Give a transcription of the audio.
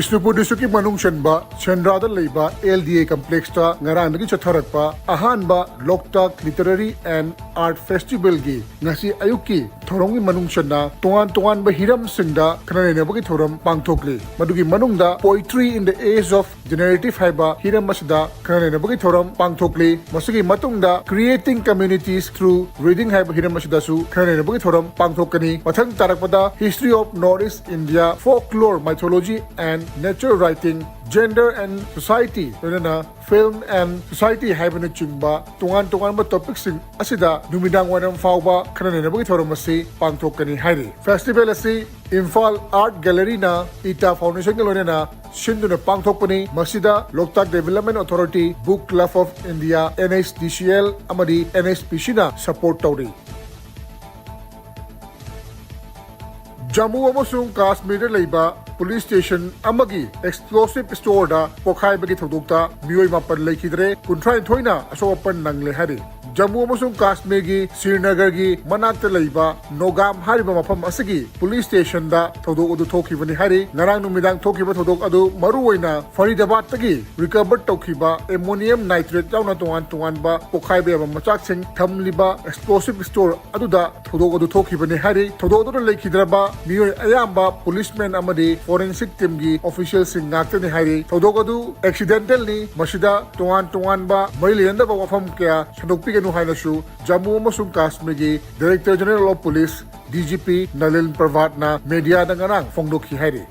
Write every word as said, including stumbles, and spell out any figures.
ꯕꯤꯁꯅꯨꯄꯨꯔ ꯗꯤꯁꯇ꯭ꯔꯤꯛꯀꯤ ꯃꯅꯨꯡ ꯆꯟꯕ ꯁꯦꯟꯗ꯭ꯔꯥꯗ ꯂꯩꯕ L D A complexꯇ ꯉꯔꯥꯡꯗꯒꯤ ꯆꯠꯊꯔꯛꯄ ꯑꯍꯥꯟꯕ Loktak Literary and Art Festivalꯒꯤ ꯉꯁꯤ ꯑꯌꯨꯛꯀꯤ ꯊꯧꯔꯝꯒꯤ ꯃꯅꯨꯡ ꯆꯟꯅ ꯇꯣꯉꯥꯟ ꯇꯣꯉꯥꯟꯕ ꯍꯤꯔꯝꯁꯤꯡꯗ ꯈꯟꯅ ꯅꯩꯅꯕꯒꯤ ꯊꯧꯔꯝ ꯄꯥꯡꯊꯣꯛꯂꯤ꯫ ꯃꯗꯨꯒꯤ ꯃꯅꯨꯡꯗ Poetry in the Age of Generative ꯍꯥꯏꯕ ꯍꯤꯔꯝ ꯑꯁꯤꯗ ꯈꯟꯅ ꯅꯩꯅꯕꯒꯤ ꯊꯧꯔꯝ ꯄꯥꯡꯊꯣꯛꯂꯤ꯫ ꯃꯁꯤꯒꯤ ꯃꯇꯨꯡꯗ Creating Communities Through Reading ꯍꯥꯏꯕ ꯍꯤꯔꯝ ꯑꯁꯤꯗꯁꯨ ꯈꯟꯅ ꯅꯩꯅꯕꯒꯤ ꯊꯧꯔꯝ ꯄꯥꯡꯊꯣꯛꯀꯅꯤ꯫ ꯃꯊꯪ ꯇꯥꯔꯛꯄꯗ History of North East India, Folklore, Mythology and Nature Writing, Gender and Society, ꯂꯣꯏꯅꯅ Film and Society ꯍꯥꯏꯕꯅꯆꯤꯡꯕ ꯇꯣꯉꯥꯟ ꯇꯣꯉꯥꯟꯕ topicꯁꯤꯡ ꯑꯁꯤꯗ ꯅꯨꯃꯤꯗꯥꯡ ꯋꯥꯏꯔꯝ ꯐꯥꯎꯕ ꯈꯟꯅ ꯅꯩꯅꯕꯒꯤ ꯊꯧꯔꯝ ꯑꯁꯤ ꯄꯥꯡꯊꯣꯛꯀꯅꯤ ꯍꯥꯏꯔꯤ꯫ Festival ꯑꯁꯤ ꯏꯝꯐꯥꯜ Art Galleryꯅ ꯏꯇꯥ Foundationꯒ ꯂꯣꯏꯅꯅ ꯁꯤꯟꯗꯨꯅ ꯄꯥꯡꯊꯣꯛꯄꯅꯤ꯫ ꯃꯁꯤꯗ Loktak Development Authority, Book Club of India, N H D C L ꯑꯃꯗꯤ N H P Cꯅ support ꯇꯧꯔꯤ꯫ ꯖꯝꯃꯨ ꯑꯃꯁꯨꯡ ꯀꯥꯁꯃꯤꯔꯗ ꯂꯩꯕ police station ꯑꯃꯒꯤ explosive storeꯗ ꯄꯣꯈꯥꯏꯕꯒꯤ ꯊꯧꯗꯣꯛꯇ ꯃꯤꯑꯣꯏ ꯃꯥꯄꯟ ꯂꯩꯈꯤꯗ꯭ꯔꯦ, ꯀꯨꯟꯊ꯭ꯔꯥꯅꯤꯊꯣꯏꯅ ꯑꯁꯣꯛ ꯑꯄꯟ ꯅꯪꯂꯦ ꯍꯥꯏꯔꯤ꯫ ꯖꯝꯃꯨ ꯑꯃꯁꯨꯡ ꯀꯥꯁꯃꯤꯔꯒꯤ ꯁ꯭ꯔꯤꯅꯒꯔꯒꯤ ꯃꯅꯥꯛꯇ ꯂꯩꯕ ꯅꯣꯒꯥꯝ ꯍꯥꯏꯔꯤꯕ ꯃꯐꯝ ꯑꯁꯤꯒꯤ police stationꯗ ꯊꯧꯗꯣꯛ ꯑꯗꯨ ꯊꯣꯛꯈꯤꯕꯅꯤ ꯍꯥꯏꯔꯤ꯫ ꯉꯔꯥꯡ ꯅꯨꯃꯤꯗꯥꯡ ꯊꯣꯛꯈꯤꯕ ꯊꯧꯗꯣꯛ ꯑꯗꯨ ꯃꯔꯨꯑꯣꯏꯅ ꯐꯔꯤꯗꯥꯕꯥꯗꯇꯒꯤ recover ꯇꯧꯈꯤꯕ ammonium nitrate ꯌꯥꯎꯅ ꯇꯣꯉꯥꯟ ꯇꯣꯉꯥꯟꯕ ꯄꯣꯈꯥꯏꯕ ꯌꯥꯕ ꯃꯆꯥꯛꯁꯤꯡ ꯊꯝꯂꯤꯕ explosive store ꯑꯗꯨꯗ ꯊꯧꯗꯣꯛ ꯑꯗꯨ ꯊꯣꯛꯈꯤꯕꯅꯤ ꯍꯥꯏꯔꯤ꯫ ꯊꯧꯗꯣꯛ ꯑꯗꯨꯗ ꯂꯩꯈꯤꯗ꯭ꯔꯕ ꯃꯤꯑꯣꯏ ꯑꯌꯥꯝꯕ policemen ꯑꯃꯗꯤ forensic teamꯒꯤ officialꯁꯤꯡ ꯉꯥꯛꯇꯅꯤ ꯍꯥꯏꯔꯤ꯫ ꯊꯧꯗꯣꯛ ꯑꯗꯨ accidentalꯅꯤ, ꯃꯁꯤꯗ ꯇꯣꯉꯥꯟ ꯇꯣꯉꯥꯟꯕ ꯃꯔꯤ ꯂꯩꯅꯗꯕ ꯋꯥꯐꯝ ꯀꯌꯥ ꯁꯟꯗꯣꯛꯄꯤꯒꯅꯨ ꯍꯥꯏꯅꯁꯨ ꯖꯝꯃꯨ ꯑꯃꯁꯨꯡ ꯀꯥꯁꯃꯤꯔꯒꯤ Director General of Police, D G P Nalin ꯄ꯭ꯔꯚꯥꯠꯅ mediaꯗ ꯉꯔꯥꯡ ꯐꯣꯡꯗꯣꯛꯈꯤ ꯍꯥꯏꯔꯤ꯫